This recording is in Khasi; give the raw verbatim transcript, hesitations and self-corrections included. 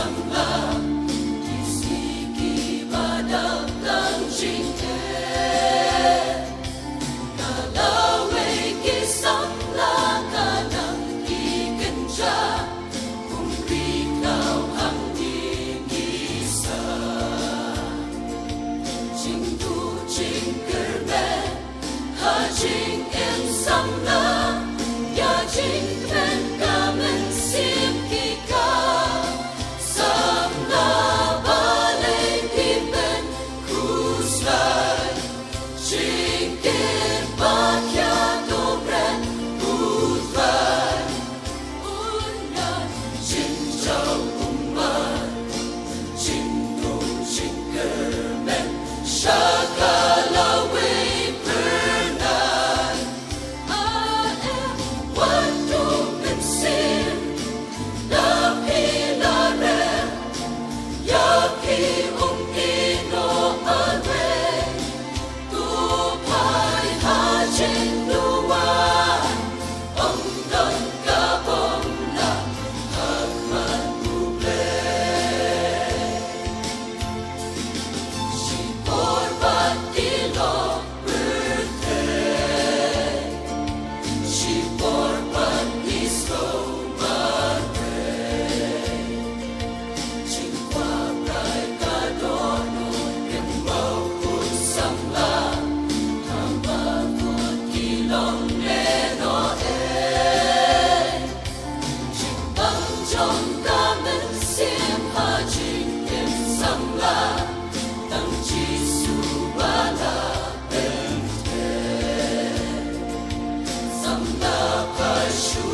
Ki sngi kiba dang tang jingeh, na lawei ki samla ka dang ki kynjah, kum ri khlaw hangne ngi sah. Jingduh jingkyrmen ha jingim samla, ïa jingkmen ka mynsiem ki kha. Samla balei phi pynkhuslai, jingkit ba khia to bret u trai. Unya jingjaw ummat, jingduh jingkyrmen sha ka lawei phyrnai. A eh, wat duh mynsiem, la phi la rem, ïa phi um ïehnoh marwei. To phai ha jingduwai, ym don ka bym lah ha khmat U Blei. Shipor bad ki longpyrthei, shipor bad ki sngewmarwei. Jingkwah brai ka dohnud kynmaw khun samla, haba khun ki long lehnoh ei. Jingbang jong ka mynsiem ha jingim samla, tang Jisu ba la pynthei. Samla pha shu